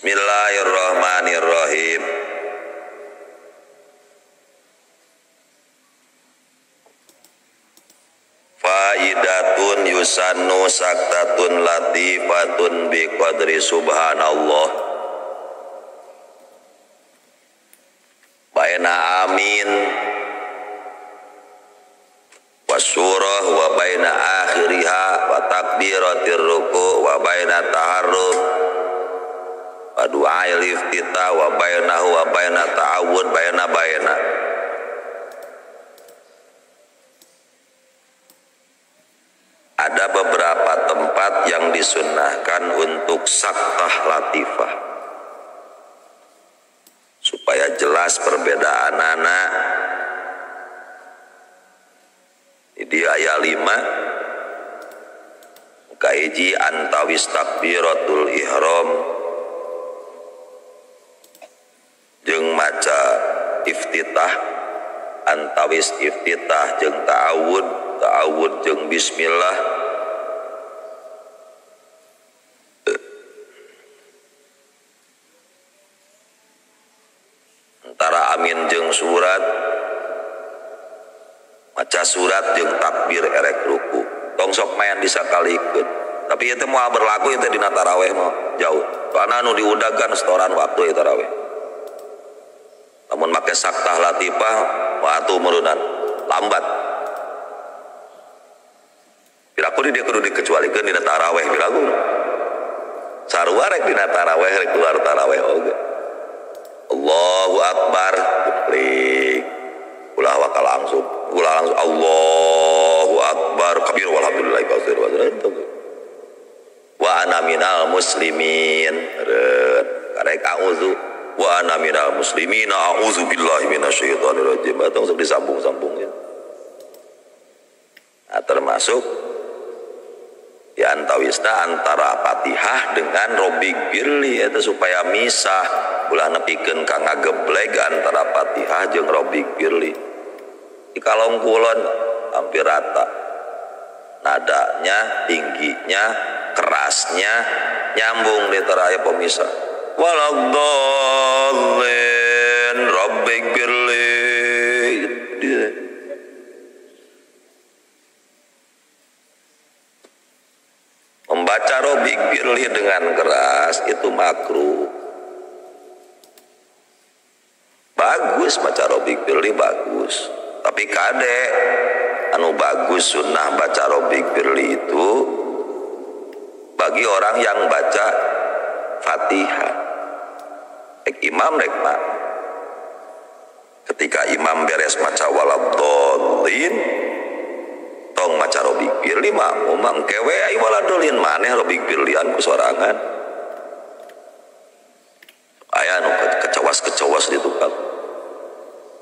Bismillahirrahmanirrahim. Faidatun yusannu saktatun latifatun biqadri subhanallah. Baina amin wasurah wa baina akhiriha wa takbiratir ruku wa baina taharruk wa du'ail iftitah wa bainahu wa baina ta'awud baina baina. Ada beberapa tempat yang disunnahkan untuk saktah latifah supaya jelas perbedaan anak. Di ayat 5 kaiji antawis takbiratul ihram jeung maca iftitah, antawis iftitah jeung ta'awud, ta'awud jeung bismillah. Antara amin jeung surat, maca surat jeung takbir erek ruku. Tong sok main disakalikeun. Tapi itu moal berlaku itu dina taraweh mah jauh. Soalna anu diudagan setoran waktu ieu taraweh. Lamun make saktah latifah mah atuh meureunnan lambat. Piraku dia kudu dikecualikeun dina taraweh piraku. Sarua rek dina taraweh rek keluar taraweh oge. Allahu akbar klik. Ulah wakal langsung, ulah langsung Allahu akbar kabir walhamdulillah katsir wa ana minal muslimin. Karek a'udzu wa ana minal muslimin a'udzu billahi minasyaitonir rajim. Langsung disambung-sambungin. Nah, termasuk di antawisna antara Fatihah dengan Robbik Birli itu supaya misah ulah nepikeun ka ngagebleg antara Fatihah jeung Robbik Birli. Di kalong kulon hampir rata nadanya, tingginya, kerasnya nyambung di teraya pemisah. Waladhdallin Robbik Birli. Membaca Robbik Birli dengan keras itu makruh. Bagus baca Robbik Birli bagus, tapi kade anu bagus sunnah baca Robbik Birli itu bagi orang yang baca Fatihah. Rek imam rek mak. Ketika imam beres maca waladhdallin tong maca Robbik Birli mah umang kewe ai waladhdallin maneh Robbik Birlian ku sorangan. Aya nu kecawas-kecawas di tukang.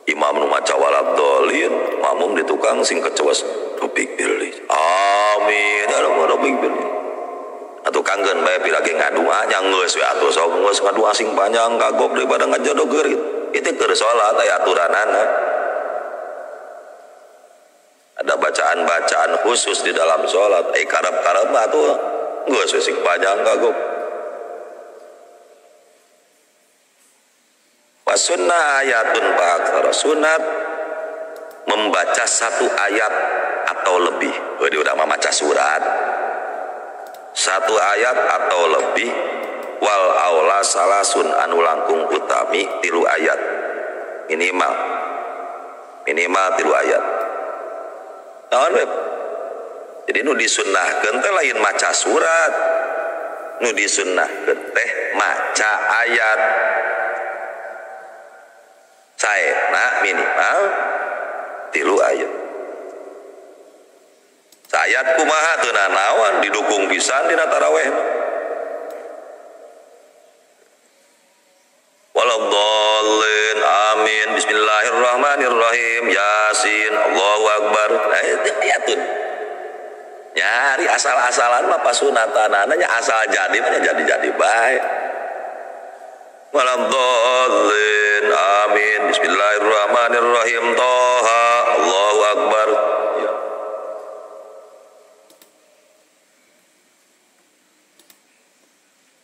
Imam nu maca waladhdallin, makmum di tukang sing kecawas Robbik Birli. Amin. Aduh Robbik Birli. Atuh kanggeun bae pirage ngadua nya geus we atuh sok geus ngadua sing panjang kagok daripada ngajodogeur. Itu keur salat aya aturanana. Ada bacaan-bacaan khusus di dalam sholat. Karep-karep mah atuh geus we sing panjang kagok. Sunnah ayatun fa'aktsara, sunat membaca satu ayat atau lebih. Jadi udah membaca surat satu ayat atau lebih. Wal aula salasun anu langkung utami 3 ayat minimal, minimal 3 ayat. Naon web? Jadi nu disunnahkeun teh lain maca surat, nu disunnahkeun teh maca ayat. Saena minimal 3 ayat. Sayat kumaha teu nanaon didukung pisan dina taraweh mah. Waladhdallin amin bismillahirrahmanirrahim yasin Allahu akbar. Nah, itu ayatun. Nyari asal-asalan mah pasunatanana nya asal jadi mah jadi-jadi bae. Waladhdallin amin bismillahirrahmanirrahim toha Allahu akbar. Ya.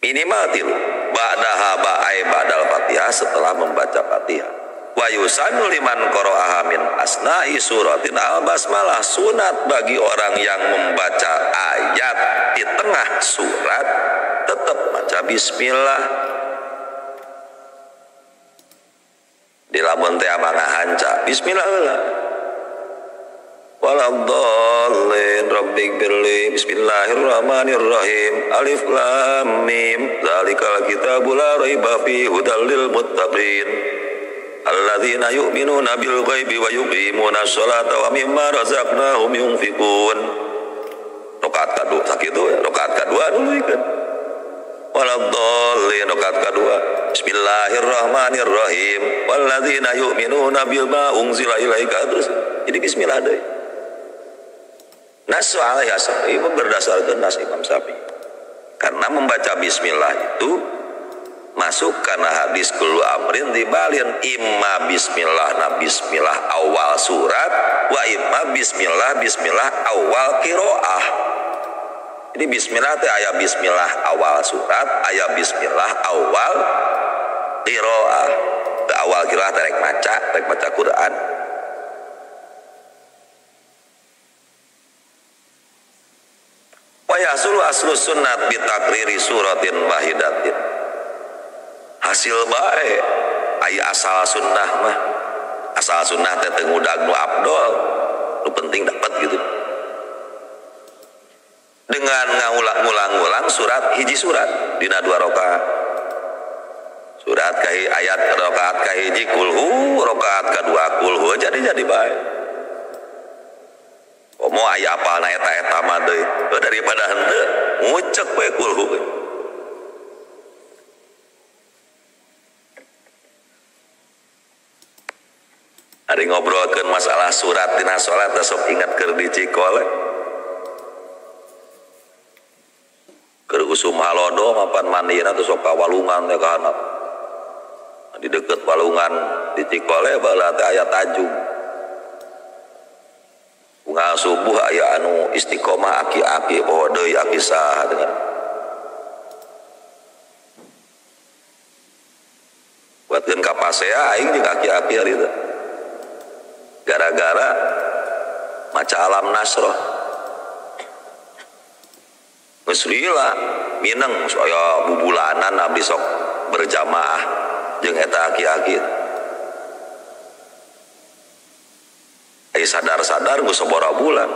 Minimal 3. Ba'daha Fatihah setelah membaca Fatihah. Wa yusanu liman qara'aha min asna'i suratin al-basmalah, sunat bagi orang yang membaca ayat di tengah surat tetap baca bismillah. Di lamun teh hanca bismillah heula. Waladdallin rabbighfirli bismillahirrahmanirrahim alif lam mim dzalikal kitabu la raiba fihi hudal lil muttaqin alladzina yu'minuna bil ghaibi wa yuqimuna sholata wa mimma razaqnahum yunfiqun. Rakaat kadua sakitu ya, rakaat kadua dulu ikan. Waladdallin rakaat kadua bismillahirrahmanirrahim walladzina yu'minuna bima unzila ilaika, terus jadi bismillah deui. Nasu alaihi asy berdasarkan nas Imam Syafi'i. Karena membaca bismillah itu masuk karena hadis kullu amrin dibalin imma bismillah na bismillah awal surat wa imma bismillah bismillah awal qiraah. Jadi bismillah teh aya bismillah awal surat, aya bismillah awal qiraah. Teu awal qiraah teh rek maca Quran. Wa yahsulu aslu sunnat bi takriri suratin wahidatin. Hasil bae aya asal sunnah mah. Asal sunnah teh teu ngudag nu abdol, nu penting dapat gitu. Dengan ngulang-ngulang surat hiji surat dina dua rakaat. Surat kahi ayat rakaat kahiji kulhu, rakaat kadua kulhu jadi bae. Komo aya apalna eta-eta mah deui daripada henteu ngucek we kulhu. Ari ngobrolkeun masalah surat dina salat sok ingat keur di Cikole. Keur usum halodo mapan mandina teh sok ka walungan teh ka handap. Di deket walungan di Cikole baheula teh aya tajung. Unggal subuh aya anu istiqomah aki-aki poho deui aki saha dengan. Buatkeun ka pasea aing jeung aki-aki hari teh. Gara-gara maca alam nasroh. Geus lila mineng aya bubulanan abdi sok berjamaah jeung eta aki-aki. Ai sadar-sadar geus sabaraha bulan.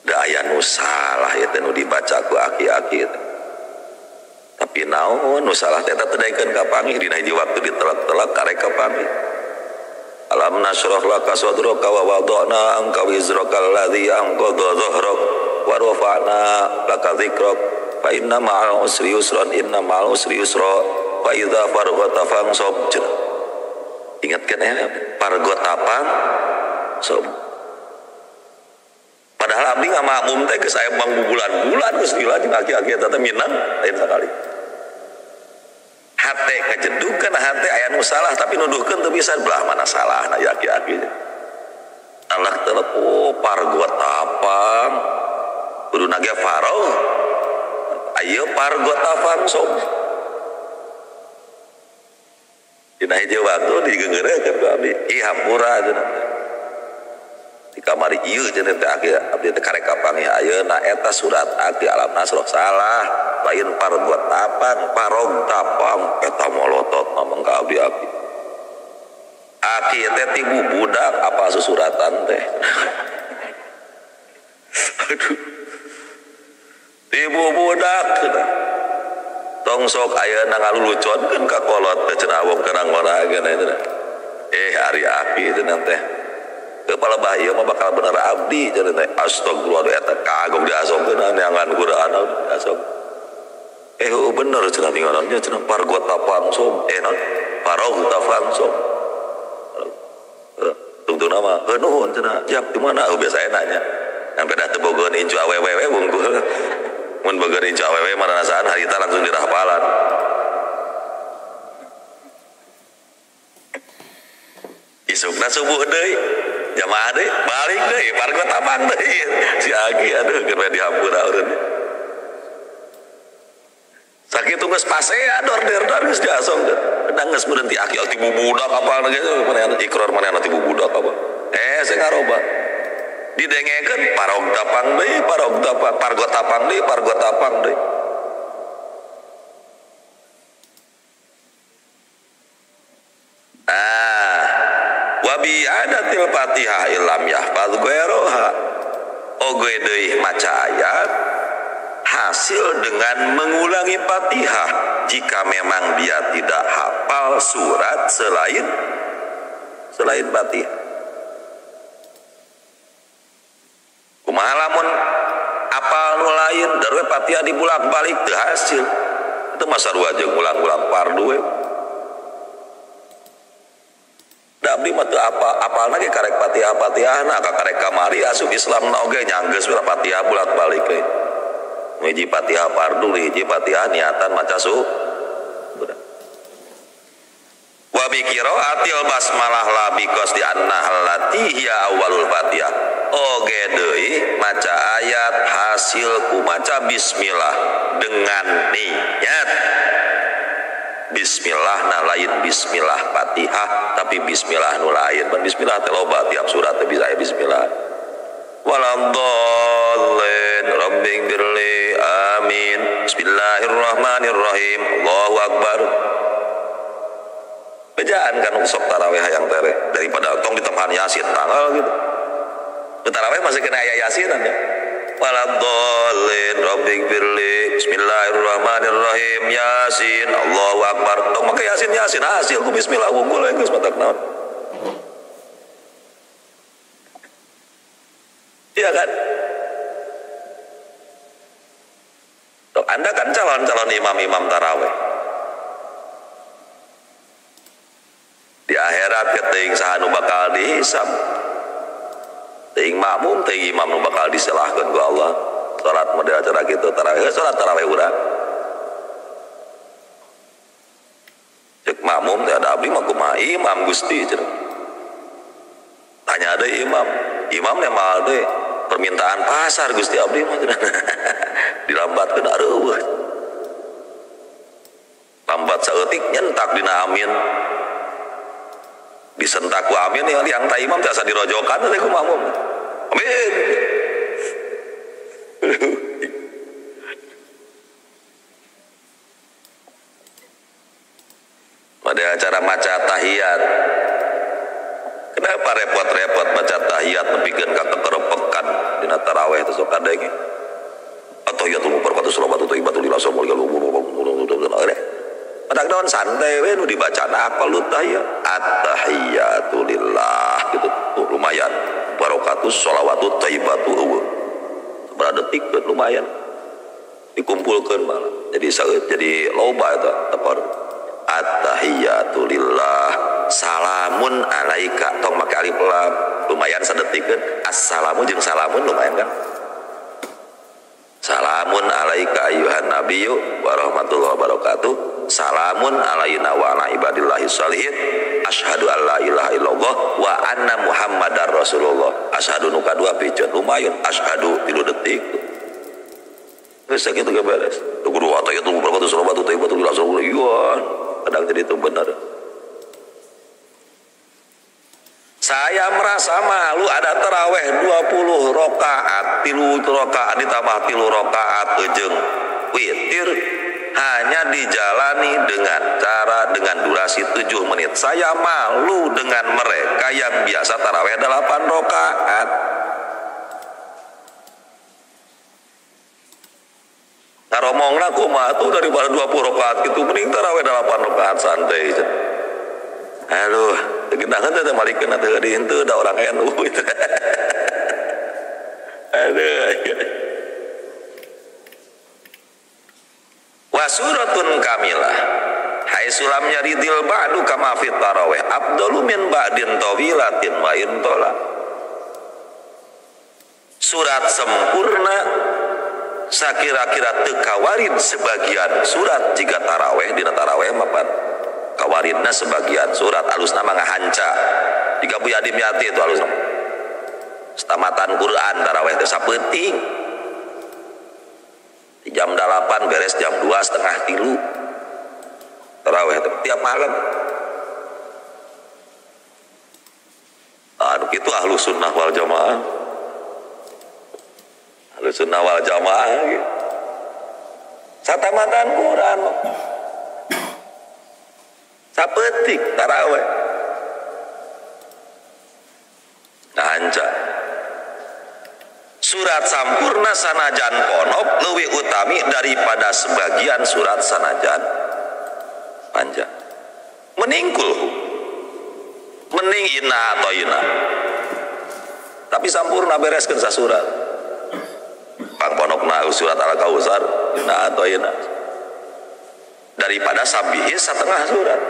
Da aya nu salah ieu teh nu dibaca ku aki-aki teh. Tapi naon nu salah teh eta teh daekeun ka panggih dina hiji waktu ditelak-telak karek ka panggih. Alam nashrah laka sadraka wa wada'na anka wizraka alladzi anqadha dhahrak wa rafa'na laka dzikrak fa inna ma'al usri yusran inna ma'al usri yusra fa idza farghata fansab. Ingatkan ya, farghata fansab. Padahal abdi ngamakmum teh geus aya mangbubulan-bulan geus gila jeung aki-aki eta teh minang lain sakali. Hate ngajedukeun hate aya nu salah tapi nuduhkeun teu bisa belah mana salah na aki-aki. Allah telep oh pargot tapang kudu nage faro ayo pargot tapang sob. Dina hiji waktu digeungeureun ku abdi ih hampura cenah. Di kamari ieu cenah teh aki abdi teh karek kapanggih ayeuna eta surat aki alam nasroh salah lain pargot tapang parog tapang eta molotot ngomong ka abdi aki. Aki teh tibu budak apa susuratan teh. Aduh. Tibu budak cenah. Tong sok ayeuna ngaluluconkeun ka kolot teh cenah wong kana ngorageun cenah. Ari aki cenah teh. Kepala bah ieu mah bakal bener abdi cenah teh. Astagfirullah eta kagok diasongkeun neangan Quran diasong. Bener cenah tinggalannya cenah pargot tapang som non parog tapang som. Tungtung nama nuhun cenah jak di mana biasa nanya. Yang pedah teu bogoheun incu awewe wungkul. Mun bogoheun incu awewe maranasaan harita langsung dirahapalan. Isukna subuh deui jamaah deui balik deui pargot tapang deui si aki aduh keur dihampura urang. Sakitu Sakitu geus pasea dor der dor geus diasongkeun. Kadang geus berhenti aki ti bubudak apa gitu manehna ikrar manehna ti bubudak apa. Saya ngaroba. Didengekeun parog tapang deui, parog tapang, pargo tapang deui, pargo tapang deui. Wa bi adatil Fatihah illam yahfaz ghairoha. Oge deui maca ayat hasil dengan mengulangi Fatihah jika memang dia tidak hafal surat selain Fatihah. Kumaha lamun apal nu lain darwe Fatihah dibulak-balik teu hasil. Itu masa sarua jeung ngulang-ngulang fardu we. Da abdi mah teu apalna ge karek Fatihah-Fatihahna ka karek kamari asup Islamna oge nyanggeus we Fatihah bulak-balik we. Hiji Fatihah fardu, hiji Fatihah niatan maca surat. Wa bi qiraatil basmalah la bi qasdi anna allati hiya awwalul Fatihah. Oge deui maca ayat hasil ku maca bismillah dengan niat bismillah na lain bismillah Fatihah tapi bismillah nu lain. Pan bismillah teh loba tiap surat teh bisa aya bismillah. Waladdallin rabbighfirli amin. Bismillahirrahmanirrahim. Allahu akbar. Bejaan kan sok tarawih hayang tereh daripada tong ditambahan Yasin tanggal gitu. Tarawih masih kena aya Yasinan ya. Waladdallin rabbighfirli bismillahirrahmanirrahim Yasin Allahu akbar. Tong make Yasin Yasin hasil ku bismillah wungkul geus matak naon. Iya kan? Tuh, Anda kan calon-calon imam-imam tarawih. Di akhirat teuing saha nu bakal dihisab. Teuing makmum, teuing imam nu bakal diselahkeun ku Allah. Salat model cara kitu tarawih, salat tarawih urang. Cek makmum teh ada abdi mah kumaha imam Gusti cenah. Tanya deui imam, imam nya moal deui. Permintaan pasar Gusti abdi mah cenah. Dilambatkeun areueuh. Lambat saeutik nyentak dina amin. Disentak ku amin ya yang ta imam teh asa dirojokan teh ku makmum. Amin. Pada acara maca tahiyat. Kenapa repot-repot maca tahiyat nepikeun ka kekerepekan dina tarawih teh sok kadenge. At-tahiyatul mubarakatuh sholawatu thayyibatu lillah Matak naon santai we nu dibacana apal lu tahiyat. At-tahiyatu lillah gitu. Tuh lumayan. Barokatuh sholawatu thayyibatu eueuh. Sabaraha detik lumayan. Dikumpulkeun malah. Jadi saeut jadi loba eta tepar. At-tahiyatu lillah salamun alaika tong make alif lam lumayan sadetikeun assalamu jeung salamun lumayan kan. Salamun alaika ayuhan nabiyyu wa rahmatullahi wabarakatuh. Salamun alaina wa ala ibadillahi sholihin. Asyhadu an la ilaha illallah wa anna muhammadar rasulullah. Asyhadu nu kadua piceun lumayan asyhadu 3 detik. Geus sakitu ge beres. Kudu atayatu barakatuh sholawatu thayyibatu lillah kadang jadi itu benar. Saya merasa malu ada taraweh 20 rakaat, 3 rakaat ditambah 3 rakaat jeung witir hanya dijalani dengan cara dengan durasi 7 menit. Saya malu dengan mereka yang biasa taraweh 8 rakaat. Taromongna kumaha tuh daripada 20 rakaat gitu mending taraweh 8 rakaat santai. Aduh, gendahan teh malikeun teh di henteu da orang NU itu. Aduh. Wa suratun kamilah. Hai sulam yaridil ba'du kama fit taraweh afdalu min ba'din tawilatin wa in tola. Surat sempurna sakira-kira teu kawarin sebagian surat jika taraweh dina taraweh mapan kawarinna sebagian surat alusna mah ngahanca jika Buya Dimyati itu alusna setamatan Quran taraweh teh sapeuting Di jam 8 beres jam 2 setengah 3. Tarawih tiap malam. Aduh itu ahlu sunnah wal jamaah. Ahlu sunnah wal jamaah gitu. Satamatan Quran. Sapetik tarawih. Nah, anca. Surat sampurna sanajan ponok leuwih utami daripada sebagian surat sanajan panjang. Mending kulhu. Mending inna atau inna. Tapi sampurna bereskeun sasurat. Pang ponokna surat Al-Kautsar inna atau inna. Daripada sabihis setengah surat.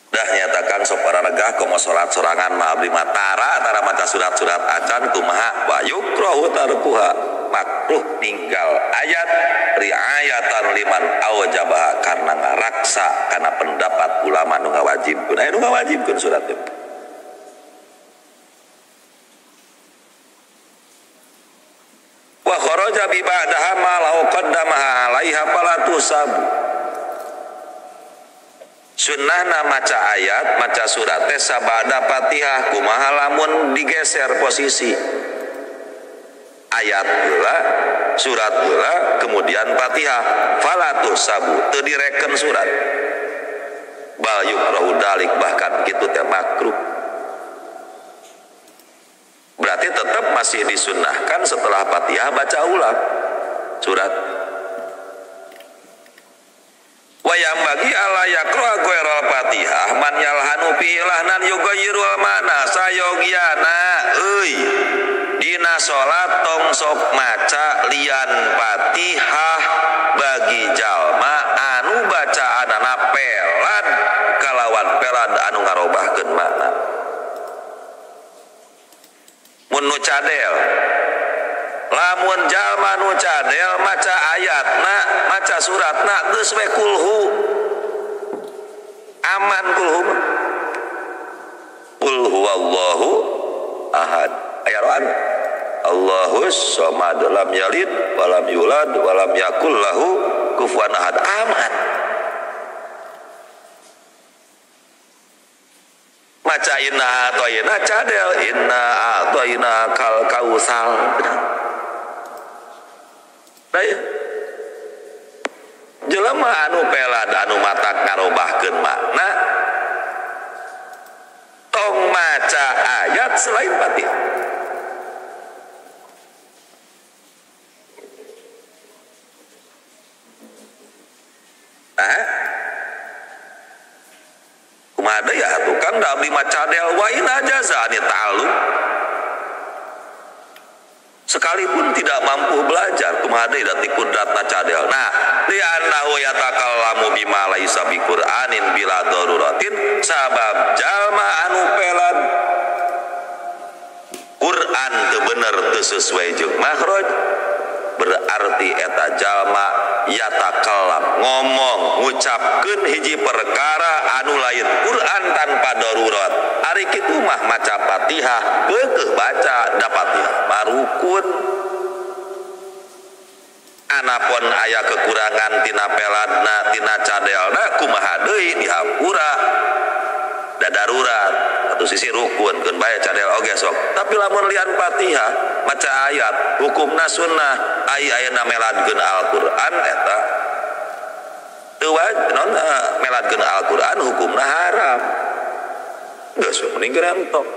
Dah nyatakan sok paranegah komo salat sorangan mah abdi mah tara tara maca surat-surat acan kumaha wa yukrahu tarkuha makruh ninggal ayat riayatan liman aujabaha karena ngaraksa karena pendapat ulama nu ngawajibkeun aya nu ngawajibkeun surat teh. Wa kharaja bi ba'daha ma law qaddamaha 'alaiha fala tusabu. Sunnahna maca ayat, maca surat teh sabada Fatihah kumaha lamun digeser posisi. Ayat heula, surat heula, kemudian Fatihah, fala tusabu, teu direken surat. Bal yukrahu dalik, bahkan kitu teh makruh. Berarti tetap masih disunnahkan setelah Fatihah baca ulang surat. Wayang bagi ala yakroa ghairal Fatihah man yalhanu fi lahnan yughayyirul makna sayogyana euy dina salat tong sok maca lian Fatihah bagi jalma anu bacaanana pelad kalawan pelad anu ngarobahkeun makna. Mun nu cadel lamun jalma nu cadel maca ayatna maca suratna geus we kulhu aman kulhu qul huwallahu ahad aya roan Allahus samad lam yalid walam yulad walam yakul lahu kufuwan ahad aman. Maca inna atoyna cadel inna atoyna kal kausal. Nah, jelema anu pelad anu matak ngarobahkeun makna tong maca ayat selain Fatihah. Nah, kumaha deui ya tukang da abdi mah cadel wa in ajaza ani ta'allum. Sekalipun tidak mampu belajar kumaha deui da ti kudratna cadel. Nah, li annahu yatakallamu bima laisa bi Qur'anin bila daruratin sabab jalma anu pelad Quran teu bener teu sesuai jeung makhraj berarti eta jalma yatakallam ngomong ngucapkeun hiji perkara anu lain Quran tanpa darurat. Ari kitu mah maca Fatihah keukeuh baca da Fatihah marukun. Anapun aya kekurangan tina peladna tina cadelna kumaha deui dihampura da darurat. Satu sisi rukun keun bae cadel oge sok. Tapi lamun lian Fatihah maca ayat hukumna sunnah ai ayeuna meladkeun Al-Qur'an eta teu non meladkeun Al-Qur'an hukumna haram. Geus mending gerentok.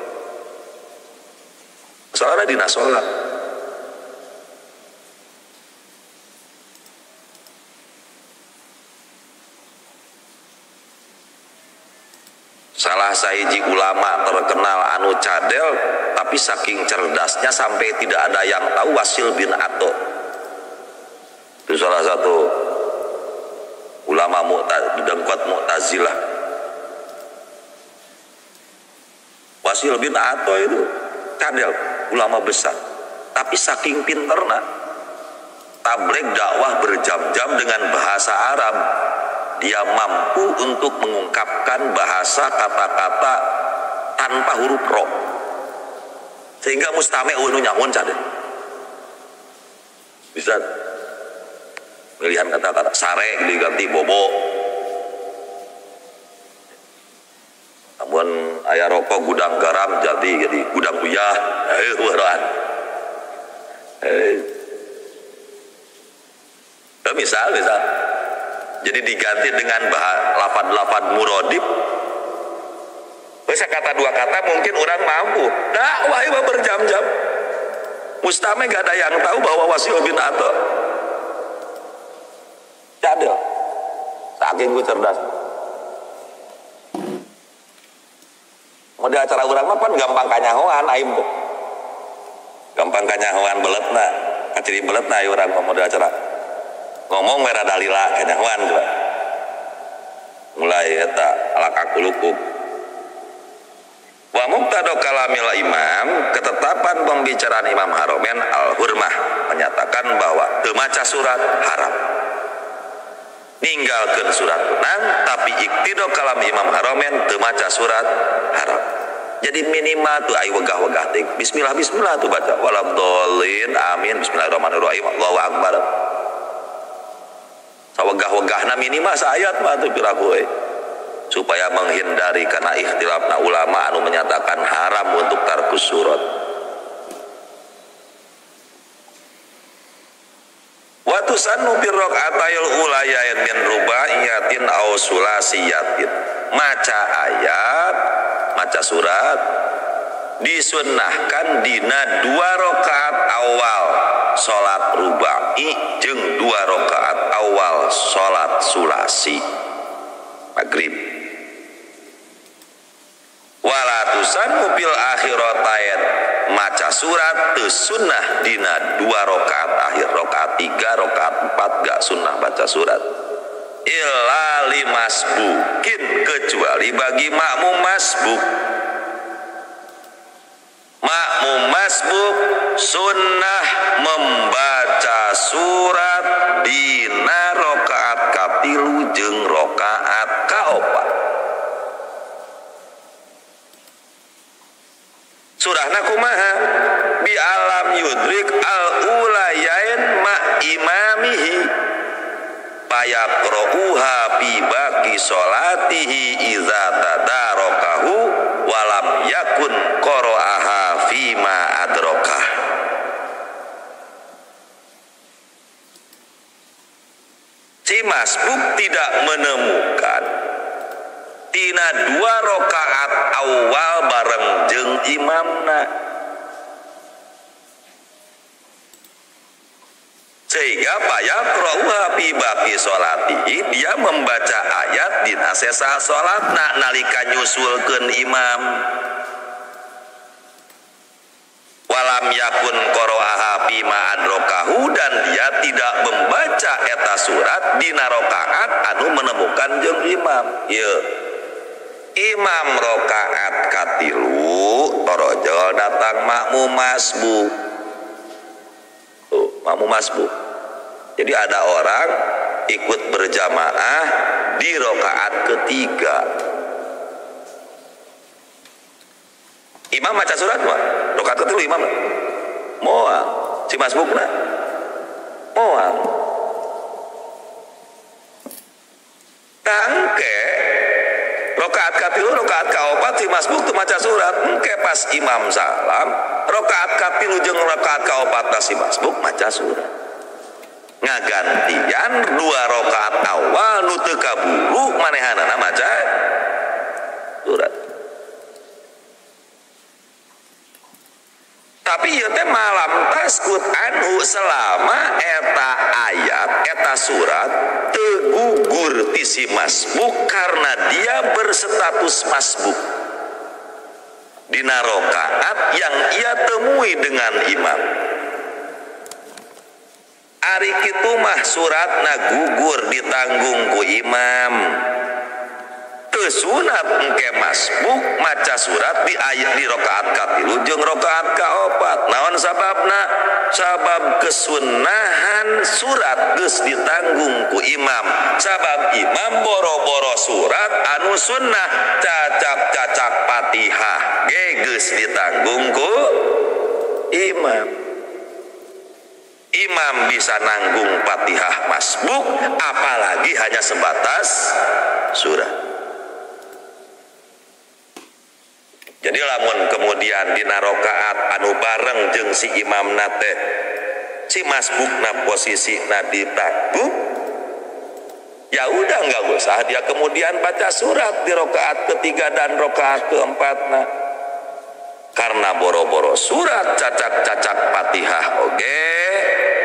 Soalna dina salat. Salah sahiji ulama terkenal anu cadel tapi saking cerdasnya sampai tidak ada yang tahu, Wasil bin Atto. Itu salah satu ulama dengkot Mu'tazilah. Wasil bin Atto itu cadel, ulama besar. Tapi saking pinterna, tabligh dakwah berjam-jam dengan bahasa Arab. Dia mampu untuk mengungkapkan bahasa kata-kata tanpa huruf ro. Sehingga mustami eueuh nu nyamun cade. Bisa pilihan kata-kata sare diganti bobo. Namun aya rokok gudang garam jadi gudang uyah. Eueuh. Misal jadi diganti dengan lafad-lafad muradib. Bisa kata dua kata mungkin orang mampu. Dakwah mah berjam-jam. Mustami gak ada yang tahu bahwa Wasil bin Atha. Cadel. Saking gue cerdas. Model acara urang mah pan gampang kanyahoan aing tuh. Gampang kanyahoan beletna. Kaciri beletna aing urang mah model acara. Ngomong merah dalila kanyahoan coba. Mulai eta alak akulukuk. Wa muqtado kalamil imam, ketetapan pembicaraan Imam Haromen al-Hurmah menyatakan bahwa teu maca surat haram. Ninggalkeun surat menang, tapi iktido kalam Imam Haromen teu maca surat haram. Jadi minimal tuh ayo wegah-wegah teh. Bismillah bismillah tuh baca waladhdallin amin bismillahirrahmanirrahim Allahu akbar. Sawegah-wegahna minimal saayat mah tuh piraku euy. Supaya menghindari karena ikhtilafna ulama anu menyatakan haram untuk tarkus surat. Wa tusannu bir rakaatayil ulayain min rubaiyatin aw sulasiyatin. Maca ayat, maca surat disunnahkan dina 2 rakaat awal salat rubai jeung 2 rakaat awal salat sulasi maghrib. Walatusan bil akhiratain, maca surat teu sunnah dina 2 rakaat akhir, rakaat 3, rakaat 4 gak sunnah baca surat. Illa limasbukin, kecuali bagi makmum masbuk. Makmum masbuk sunnah membaca surat dina rakaat katilu jeung rakaat kaopat. Surahna kumaha? Bi alam yudrik al ulayain ma imamihi payaqra'uha bi baqi sholatihi iza tadarakahu walam yakun qara'aha fima adrakah. Si masbuk tidak menemukan tina 2 rakaat awal bareng jeung imamna, sehingga payaqra'uha fi baqi sholatihi, dia membaca ayat dina sesa salatna nalika nyusulkeun imam. Walam yakun qara'aha fima adrakahu, dan dia tidak membaca eta surat dina rakaat anu menemukan jeung imam. Ieu imam rakaat katilu torojol datang makmum masbuk. Tuh, makmum masbuk. Jadi ada orang ikut berjamaah di rakaat ketiga. Imam baca surat mah rakaat ketilu imam moal, si masbukna moal. Tangke rakaat katilu rakaat kaopat si masbuk teu maca surat, engke pas imam salam rakaat katilu jeung rakaat kaopat si masbuk maca surat. Ngagantian 2 rakaat awal nu teu kaburu manehanana maca surat. Tapi ieu teh malam taskut anhu, selama eta ayat eta surat teu gugur ti si masbuk karena dia berstatus masbuk dina rakaat yang ia temui dengan imam. Ari kitu mah suratna gugur ditanggung ku imam. Teu sunat engke masbuk maca surat di ayat di rakaat katilu jeung rakaat kaopat. Naon sababna? Sabab kesunahan surat geus ditanggung ku imam. Sabab imam boro-boro surat anu sunnah cacak-cacak Fatihah ge geus ditanggung ku imam. Imam bisa nanggung Fatihah masbuk, apalagi hanya sebatas surat. Jadi lamun kemudian dina rakaat anu bareng jeung si imamna teh si masbukna posisina ditanggung, ya udah nggak usah dia kemudian baca surat di rakaat ketiga dan rakaat keempatna. Karena boro-boro surat cacak-cacak Fatihah oge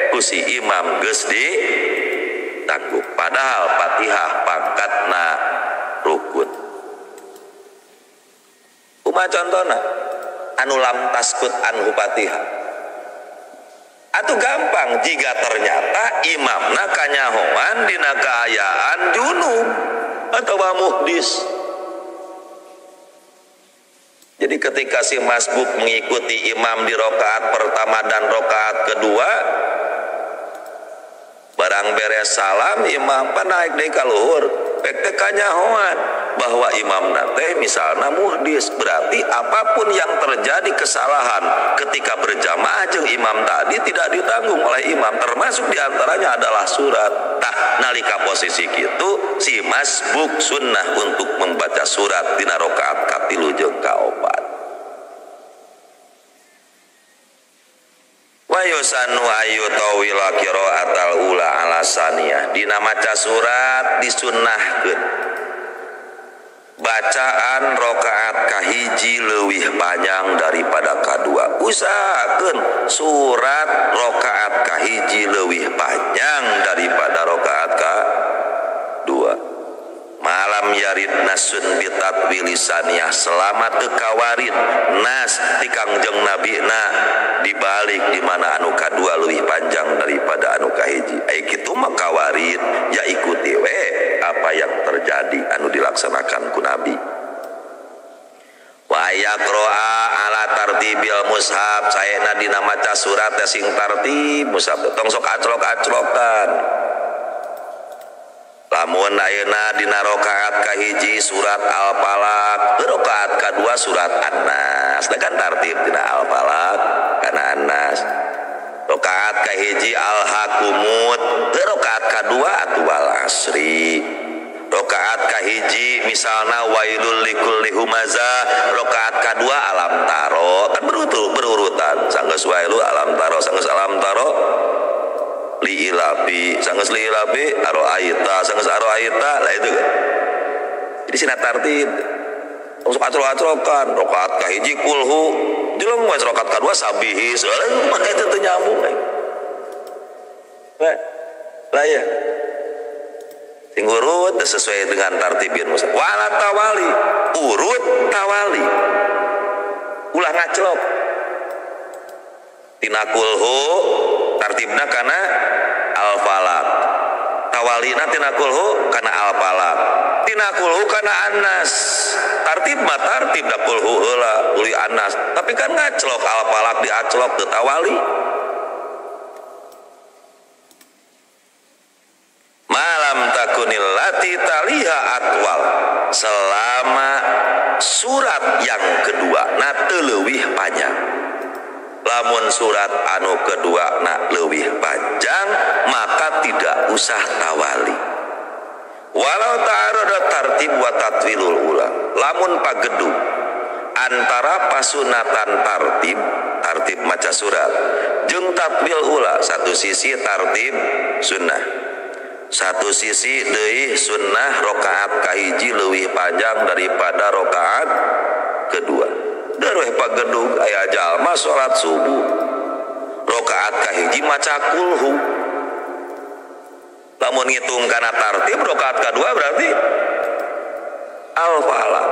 ku si imam geus ditanggung, padahal Fatihah pangkatna rukun. Kumaha contona anu lam taskut anhu Fatihah? Atuh gampang jika ternyata imamna kanyahoan dina kaayaan junub atau muhdis. Jadi ketika si masbuk mengikuti imam di rokaat pertama dan rokaat kedua, barang beres salam imam pan naik deui ka luhur, pek teh kanyahoan bahwa imam teh misalna muhdis, berarti apapun yang terjadi kesalahan ketika berjamaah jeung imam tadi tidak ditanggung oleh imam, termasuk diantaranya adalah surat. Tah nalika posisi kitu si masbuk sunnah untuk membaca surat dina rakaat katilu jeung kaopat. Wa yusanu ayu tawila qiraatal ula ala saniyah, dina maca surat disunnahkeun bacaan rakaat kahiji leuwih panjang daripada kadua. Usahakeun surat rakaat kahiji leuwih panjang daripada rakaat kadua. Malam yarid nasun bitatwili saniyah, selama teu kawarin nas ti Kangjeng Nabina dibalik di mana anu kadua leuwih panjang daripada anu kahiji. Ai kitu mah kawarin, ya ikuti we apa yang terjadi anu dilaksanakan ku Nabi. Wa yaqra'a ala tartibil mushaf, saena dina maca surat teh sing tartib mushaf, tong sok aclok-aclokan. Lamun ayeuna dina rakaat kahiji surat Al-Falaq, rakaat kadua surat An-Nas. Da kan tartib dina Al-Falaq kana An-Nas. Rakaat kahiji Al-Hakumut, rakaat kadua atuh Wal Asri. Rakaat kahiji misalna Wailul likulli humazah, rakaat kadua Alam Taro. Kan berurutan, sanggeus Wailul Alam Taro, sanggeus Alam Taro liilapi, sanggeus liilapi aroaita, sanggeus aroaita, lah itu kan. Jadi sina tartib. Sok aclok-aclokan, rakaat kahiji kulhu, jeleng we rakaat kadua sabihis, mah itu teu nyambung. Lah ya. Sing urut sesuai dengan tartibin mushaf. Wala tawali, urut tawali. Ulah ngaclok. Tina kulhu tartibna kana Al-Falaq. Tawalina tina kulhu kana Al-Falaq. Tina kulhu kana An-Nas. Tartib mah tartib da kulhu heula uli An-Nas. Tapi kan ngaclok Al-Falaq diaclok teu tawali. Malam takunil lati taliha atwal, selama surat yang kedua na teu leuwih panjang. Lamun surat anu kedua na leuwih panjang maka tidak usah tawali. Walau ta'arada tartib wa tatwilul ula, lamun pagedu antara pasunatan tartib, tartib maca surat jeung tatwil ula, satu sisi tartib sunnah, satu sisi deui sunnah rakaat kahiji leuwih panjang daripada rakaat kedua. Darweh pagedug aya jalma salat subuh rakaat kahiji maca kulhu. Lamun ngitung kana tartib rakaat kadua berarti Al-Falaq.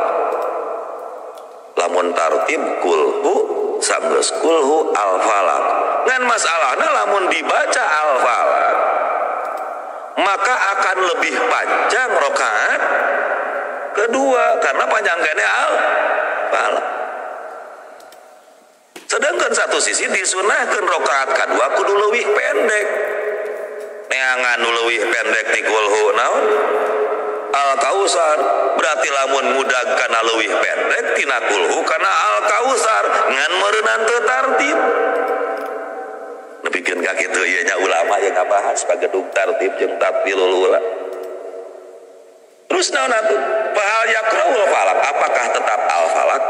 Lamun tartib kulhu sanggeus kulhu Al-Falaq. Ngan masalahna lamun dibaca Al-Falaq maka akan lebih panjang rakaat kedua karena panjang kene Al-Falaq. Sedangkan satu sisi disunahkan rakaat kedua kudu leuwih pendek. Neangan nu leuwih pendek ti kulhu naon? Al-Kausar. Berarti lamun ngudag kana leuwih pendek tina kulhu kana Al-Kausar ngan meureunan teu tartib. Nepikeun ka kitu ieu nya ulama yang ngabahas pagedug tartib jeung tatwilul ula. Terus naon atuh? Fahal yaqra'ul falak, apakah tetap al-falak?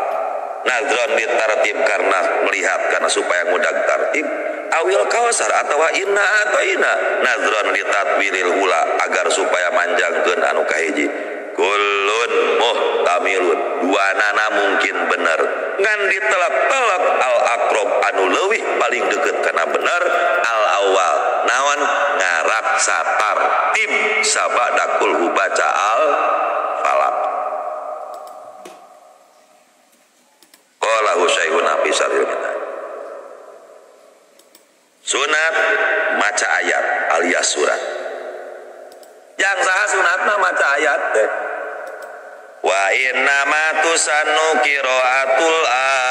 Nadron ditartib karena melihat karena supaya ngudag tartib, awil kausar atawa inna ataina nadron ditatwilil ula agar supaya manjangkeun anu kahiji. Kullun muhtamilun, dua nana mungkin bener ngan ditelak-telak al akrob anu leuwih paling deket kana bener al awal naon ngaraksa tartib sabada kulhu baca al falak. Qala Husaihun fi syarhil minhaj. Sunat maca ayat alias surat. Yang saha sunatna maca ayat teh. Wa inna ma tusannu qiraatul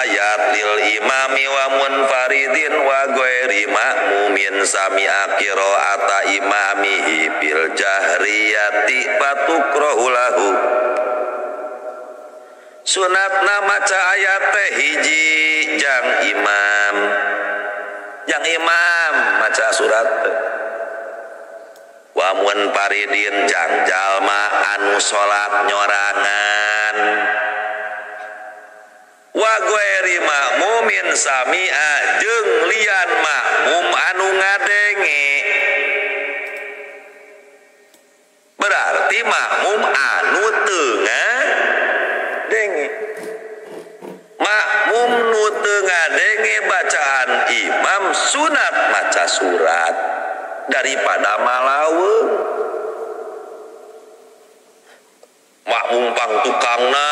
ayat lil imami wa munfaridin wa ghairi ma'mumin sami'a qiraata imamihi bil jahriyati fatukrahu lahu. Sunatna maca ayat teh hiji jang imam. Jang imam maca surat teh. Wa munfaridin jang jalma anu salat nyorangan. Wa ghairi ma'mumin sami'a jeung lian makmum anu ngadenge. Berarti makmum anu teu ngadenge. Makmum nu teu ngadenge bacaan imam sunat maca surat daripada malaweung. Makmum pang tukangna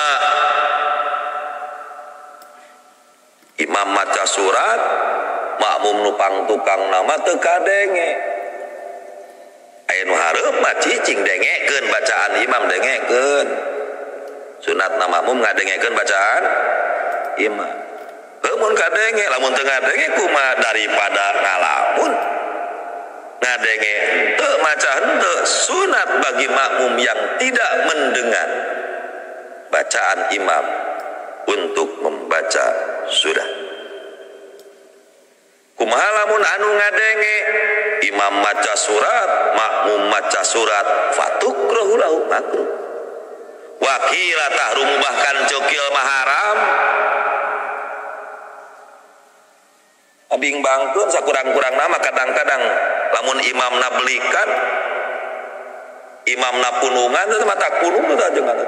imam maca surat, makmum nu pang tukangna mah teu kadenge. Aya nu hareup mah cicing dengekeun bacaan imam, dengekeun. Sunatna makmum ngadengekeun bacaan imam. Lamun kadenge, lamun teu ngadenge kumaha daripada ngalamun. Ngadenge henteu maca henteu, sunat bagi makmum yang tidak mendengar bacaan imam untuk membaca surat. Kumaha lamun anu ngadenge imam maca surat, makmum maca surat, fatukrahu lahu makruh. Wakila tahrumu bahkan cukil maharam. Abing bangkeun sakurang-kurang nama kadang-kadang lamun imamna belikan, imamna punungan teh mata kunung teh ajengan.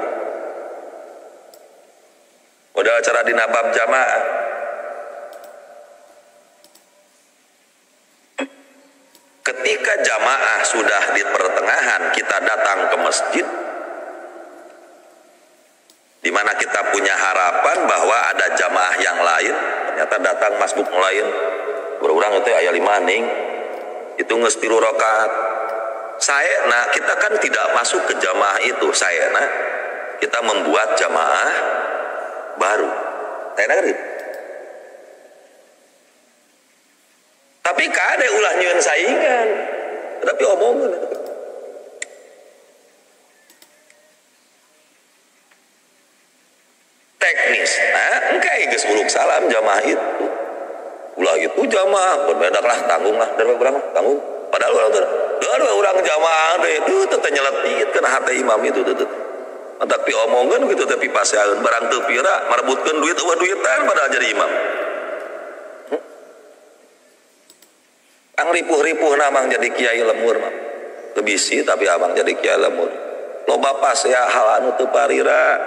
Modal cara dina bab jamaah. Ketika jamaah sudah di pertengahan, kita datang ke masjid di mana kita punya harapan bahwa ada jamaah yang lain, ternyata datang masbuk lain. Berurang itu aya 5 ning, itu geus 3 rakaat. Saena kita kan tidak masuk ke jamaah itu, saena kita membuat jamaah baru. Saena kan gitu. Tapi kade ulah nyieun saingan, tapi omongan. Teknis, nah, engke geus uluk salam jamaah itu. Ulah itu jamaah, berbedak lah, tanggung lah, dari urang tanggung. Padahal urang teh, dua urang jamaah teh, duh teh nyeletit kana hate imam itu teh. Tapi omongan gitu tapi pasean barang teu pira marebutkeun duit eueuh duitan padahal jadi imam. Ang ripuh-ripuh namang jadi kiai lemur mah. Teu bisi tapi abang jadi kiai lemur. Loba pasea hal anu teu parira.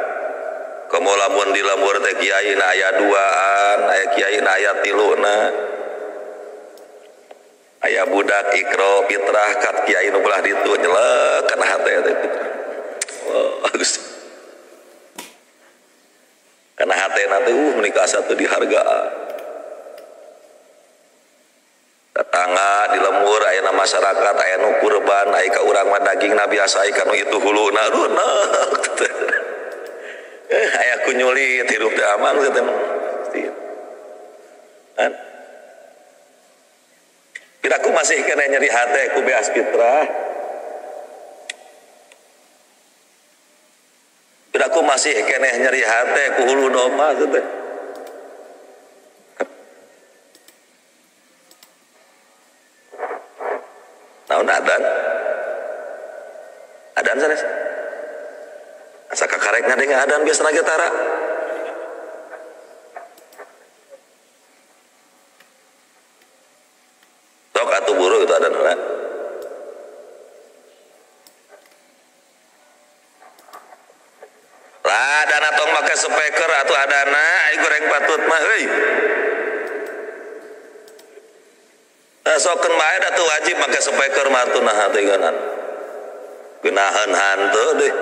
Komo lamun di lembur teh kiai na aya duaan, aya kiai na aya tiluna. Aya budak ikro fitrah kat kiai nu belah ditu nyelek kana hate teh fitrah. Oh, bagus. Kana hatena teh menikah asa teu dihargaan. Tetangga di lembur aya na masyarakat aya nu kurban, aya ka urang mah dagingna biasa aya ka nu itu huluna runek. Aya kunyulit hirup teh aman teh kan. Piraku masih kena nyeri hate ku beas fitrah. Aku masih keneh nyeri hate ku hulu domba teh. Naon adan? Adan sanes? Asa kakarek ngadenge adan biasana ge tara. Sok atuh buru itu adan heula. Lah dana tong make speaker atuh adana ai goreng patut mah euy. Tah sokeun bae da teu wajib make speaker mah atuh naha teh geunan. Geunaheun hanteu deh.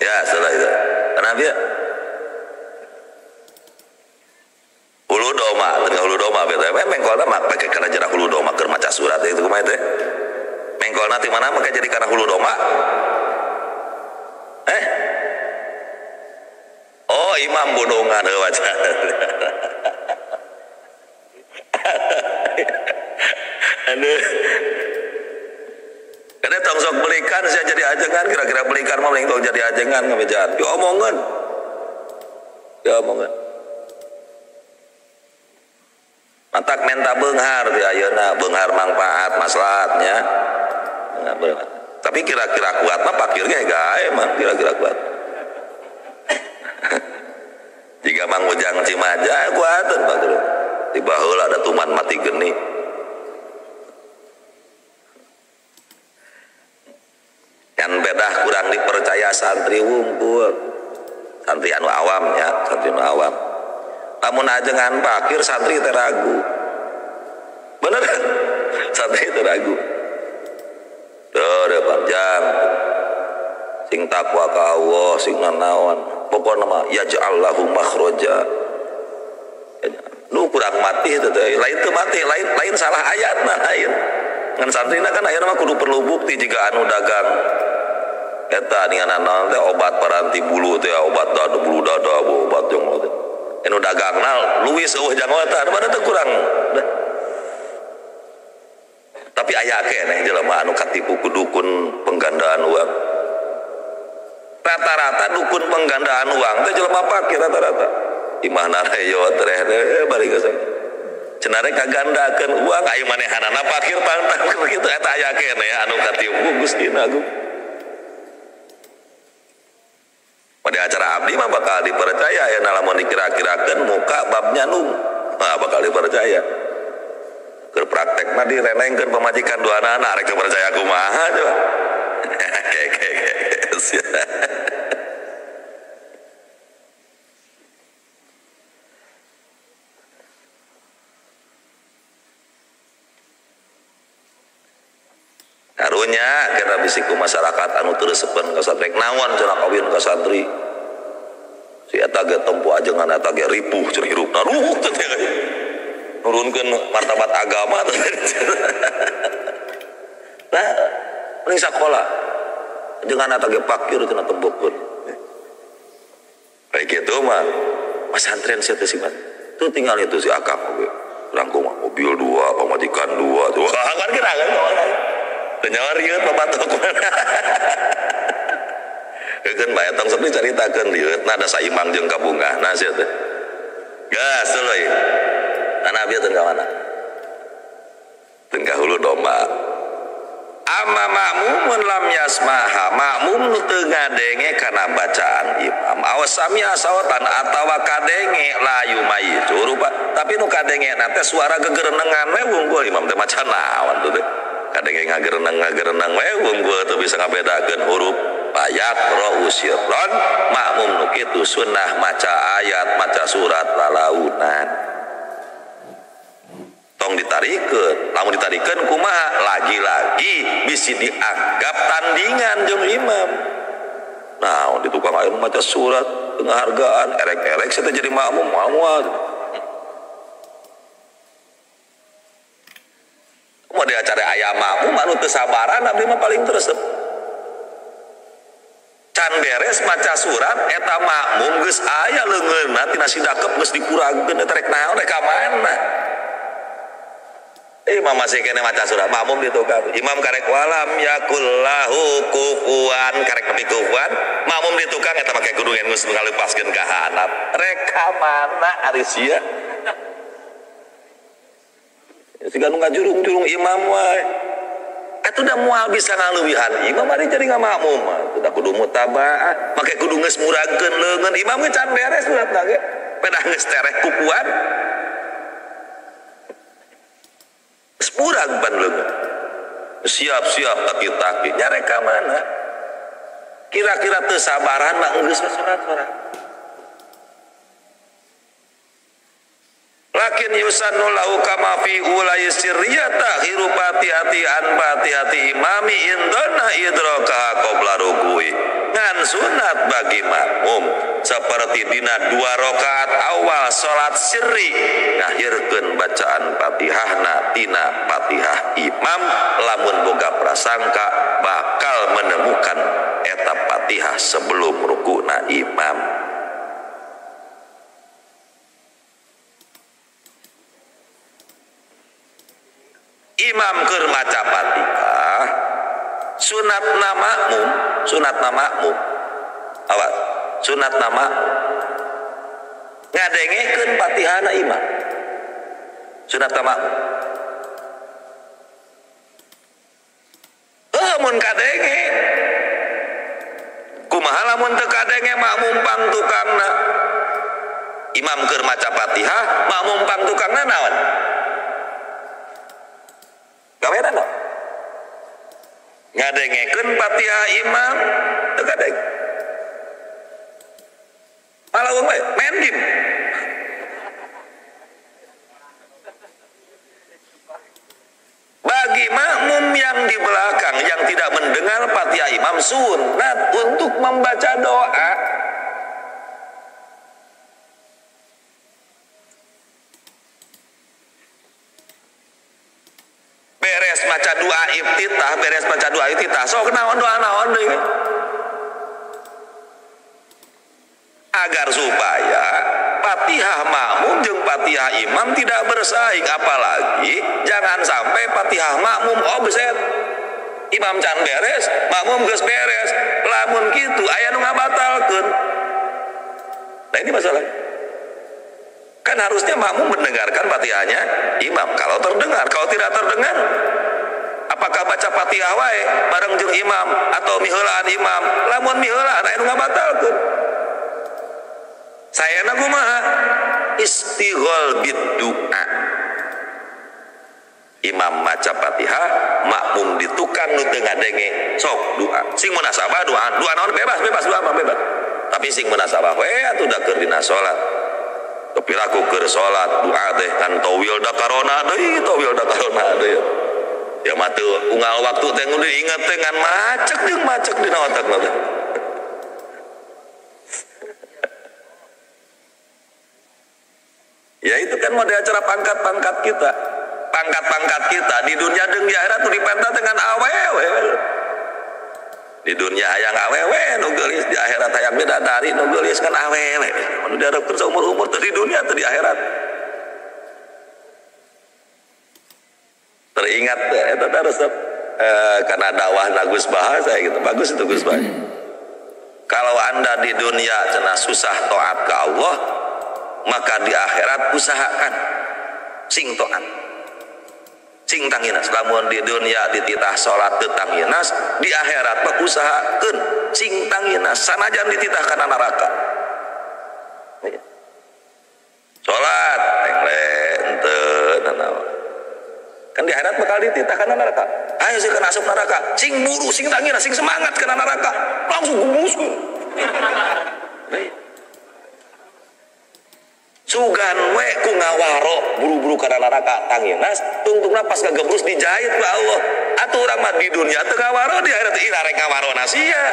Ya, setelah itu. Kenapa ya? Hulu doma, tengah hulu doma beta. Mengkolna mah pakai kana jarak hulu doma keur maca surat itu kumaha teh? Mengkolna ti mana make jadi kana hulu doma? Eh? Oh, imam gunungan heuh wajan. Aduh. Karena tong sok belikan saya jadi ajengan, kira-kira belikan mah mending tong jadi ajengan ngabejaan. Diomongan. Diomongan. Matak menta beunghar di ayeuna, beunghar mangfaat maslahatnya. Tapi kira-kira kuat mah pakir ge gae mah kira-kira kuat. Jika Mang Ujang Cimaja kuateun pakir. Tiba heula ada tuman mati geni. Kan bedah kurang dipercaya santri wungkul, santri anu awamnya, santri anu awam. Namun ajengan pakir santri teragu, bener kan? Santri teragu. Duh, panjang, sing takwa ka Allah, sing nanaon, pokokna mah yaj'allahu makhraja. Nu kurang mati itu teh, lain teu mati, lain lain salah ayatna lain. Ngan santrina kan ayeuna mah kudu perlu bukti jika anu dagang eta ninganan naon teh obat paranti bulu teh obat dada bulu dada obat jeung teh anu dagangna luwis eueuh jangwatan mana teh kurang. Tapi aya keneh jelema anu katipu ku dukun penggandaan uang. Rata-rata dukun penggandaan uang teh jelema pakir rata-rata. Imahna reyot teh bari geus cenah rek kagandakeun uang ayo manehanana pakir pantang kitu eta aya keneh anu katipu Gusti Agung. Pada acara abdi mah bakal dipercaya ya lamun dikira-kirakeun muka babnya nung mah bakal dipercaya. Keur praktek mah direnengkeun pamajikan dua anak rek percaya kumaha coba. Karunya kena bisiku masyarakat anu teu resepeun ka santri naon cenah kawin ka santri. Si eta ge tempo ajengan eta ge ripuh cenah hirupna ruh teh nurunkeun martabat agama teh. Nah, mending sakola. Ajengan eta ge pakir cenah tembokeun. Kayak kitu mah pesantren sia teh sih mah. Tuh tinggal itu si akang oge. Urang kumaha mobil dua, pamajikan dua tuh. Kan kira kan. Nyawa riut papatok mana. Keun bae tong sok dicaritakeun riut nah da saimang jeung kabungahna sia teh. Gas tuluy. Tanah bieu teu ka mana? Teu ka hulu domba. Amma makmumun lam yasmaha, makmum nu teu ngadenge kana bacaan imam. Awas samia sawatan atawa kadenge la yumayizu rupa. Tapi nu kadenge na teh suara gegerenengan we wungkul imam teh maca naon tuh teh. Kadenge ngagereneng we wungkul teu bisa ngabedakeun huruf. Payak ro usirron makmum nu kitu sunnah maca ayat maca surat lalaunan. Tong ditarikeun, lamun ditarikeun kumaha? Lagi-lagi bisi dianggap tandingan jeung imam. Nah, di tukang aya maca surat penghargaan erek-erek saya jadi makmum moal. Mau di acara aya makmum anu teu sabaran abdi mah paling teu resep. Can beres maca surat eta makmum geus aya leungeunna tina sidakep geus dikurangkeun eta rek naon rek ka mana. Imam masih kene maca surat makmum di tukang. Imam karek walam yakul lahu kufuwan karek nepi kufuwan makmum di tukang eta make kudungan geus ngalepaskeun ka handap. Rek ka mana ari sia? Siga nu ngajurung-jurung imam wae. Atuh da moal bisa ngaleuwihan imam ari jadi ngamakmum. Atuh da kudu mutabaah, make kudu geus muragkeun leungeun imam ge can beres suratna ge. Pedah geus tereh kukuan. Geus murag ban leungeun. Siap-siap taki-taki nyarek ka mana? Kira-kira teu sabaran mah geus salat-salat. Lakin yusannu lahu kama fi ulai sirriyata khiru fatihati an fatihati imami indona idraka qabla rukui. Ngan sunat bagi makmum seperti dina 2 rakaat awal salat sirri ngahirkeun bacaan Fatihahna tina Fatihah imam lamun boga prasangka bakal menemukan eta Fatihah sebelum rukuna imam. Imam keur maca Fatihah sunatna makmum, sunatna makmum. Awas, sunatna makmum ngadengekeun Fatihahna imam. Sunatna makmum. Heuh mun kadenge. Kumaha lamun teu kadenge makmum pangtukangna? Imam keur maca Fatihah, makmum pangtukangna naon? Gawean no? Ngadengekeun Fatihah imam teu kadenge. Malah wong bae main game. Bagi makmum yang di belakang yang tidak mendengar Fatihah imam sunat untuk membaca doa. Beres maca doa iftitah, beres maca doa iftitah, sok naon doa naon deui. Agar supaya Fatihah makmum jeung Fatihah imam tidak bersaing, apalagi jangan sampai Fatihah makmum obset. Imam can beres, makmum geus beres. Lamun kitu aya nu ngabatalkeun. Nah ini masalah. Kan harusnya makmum mendengarkan Fatihahnya imam kalau terdengar. Kalau tidak terdengar, apakah baca Fatihah wae bareng jeung imam atau miheulaan imam? Lamun miheulaan aya nu ngabatalkeun. Sayana kumaha? Istighol biddu'a. Imam maca Fatihah, makmum di tukang nu teu ngadenge, sok doa. Sing munasabah doa, doa naon bebas, bebas doa mah bebas. Tapi sing munasabah we atuh da keur dina salat. Kepiraku keur salat doa teh kan tawil da karona deui, tawil da karona deui. Ya mah teu unggal waktu teh kudu inget teh ngan macek jeung macek dina otakna teh. Ya itu kan model acara pangkat-pangkat kita. Pangkat-pangkat kita di dunia jeung di akhirat tuh dipenta dengan awewe. Di dunia hayang awewe nu geulis, di akhirat hayang bidadari nu geulis kan awewe. Nu diharapkeun saumur-umur teh di dunia teh di akhirat. Teringat eta teh resep karena dakwah Gus Bahasa gitu. Bagus itu Gus Bahasa. Kalau Anda di dunia cenah susah taat ke Allah, maka di akhirat usahakan sing taat. Sing tanginas. Lamun di dunia dititah salat teu tanginas, di akhirat mah usahakeun sing tanginas sanajan dititah kana neraka. Salat tengle henteu nanaon. Kan di akhirat bakal dititah kana neraka. Ayo sih kana asup neraka, sing buru, sing tanginas, sing semangat kana neraka. Langsung gumus. Sugan we ku ngawaro buru-buru kana neraka tanginas, tungtungna pas kagebrus dijahit ku Allah. Atuh urang mah di dunia teu ngawaro, di akhirat ira rek ngawaro sia.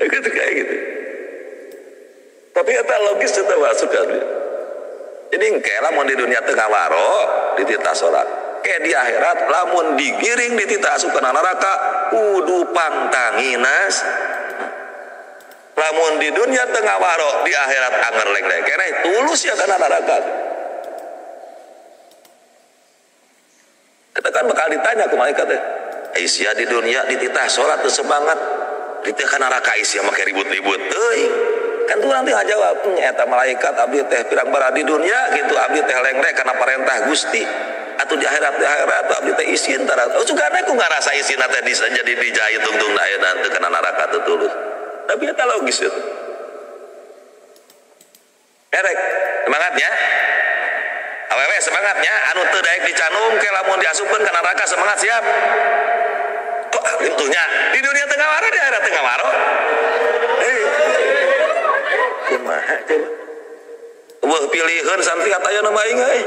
Gitu kayak gitu. Tapi eta logis eta masuk kan. Jadi engke lamun di dunia teu ngawaro dititah salat. Ke di akhirat lamun digiring dititah asup kana neraka kudu pangtanginas. Lamun di dunia teu ngawaro di akhirat anger leng-leng keneh tulus ya kana neraka. Kita kan bakal ditanya ku malaikat teh. Aisyah di dunia dititah salat teu semangat, dititah kana neraka Aisyah make ribut-ribut teuing. Kan tuh nanti ngajawab, eta malaikat abdi teh pirang bara di dunia gitu abdi teh lengrek karena perintah Gusti. Atau di akhirat abdi teh isin tara. Oh sugana ku ngarasa isin teh jadi dijahit tungtung ayeuna teu kana neraka teu tulus. Tapi eta logis itu. Erek, semangatnya. Awewe semangatnya anu teu daek dicanung ke lamun diasupkeun kana neraka semangat siap. Kok intunya di dunia teu ngawaro di akhirat teu ngawaro. Kumaha coba. Wah pilihan santri aya nama aing euy.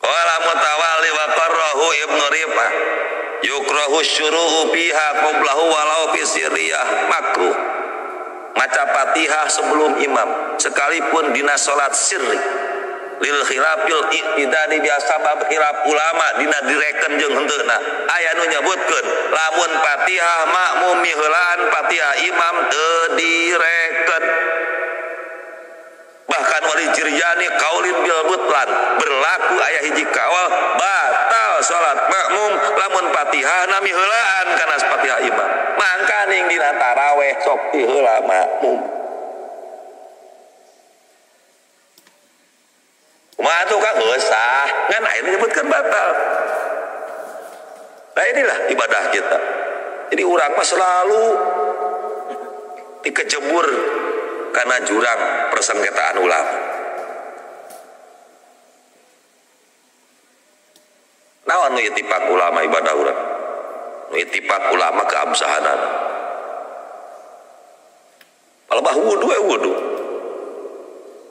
Qala mutawalli wa qarrahu Ibnu Rifah yukrahu syuru'u fiha qablahu walau fi sirriyah makruh. Maca Fatihah sebelum imam sekalipun dina salat sirri. Lil khilafil iqtidani biasa bab khilaf ulama dina direken jeung henteuna aya nu nyebutkeun lamun Fatihah makmum miheulaan Fatihah imam teu direken. Bahkan wali jirjani qaulin bil butlan berlaku aya hiji kaul batal salat makmum lamun Fatihah na miheulaan kana Fatihah imam. Mangkaning dina taraweh sok diheula makmum. Kumaha tuh Kang geus sah, ngan aya menyebutkan batal. Nah inilah ibadah kita. Jadi urang mah selalu dikecebur karena jurang persengketaan ulama. Naon nu ittifaq ulama ibadah urang? Nu ittifaq ulama keabsahanana. Palebah wudu we wudu.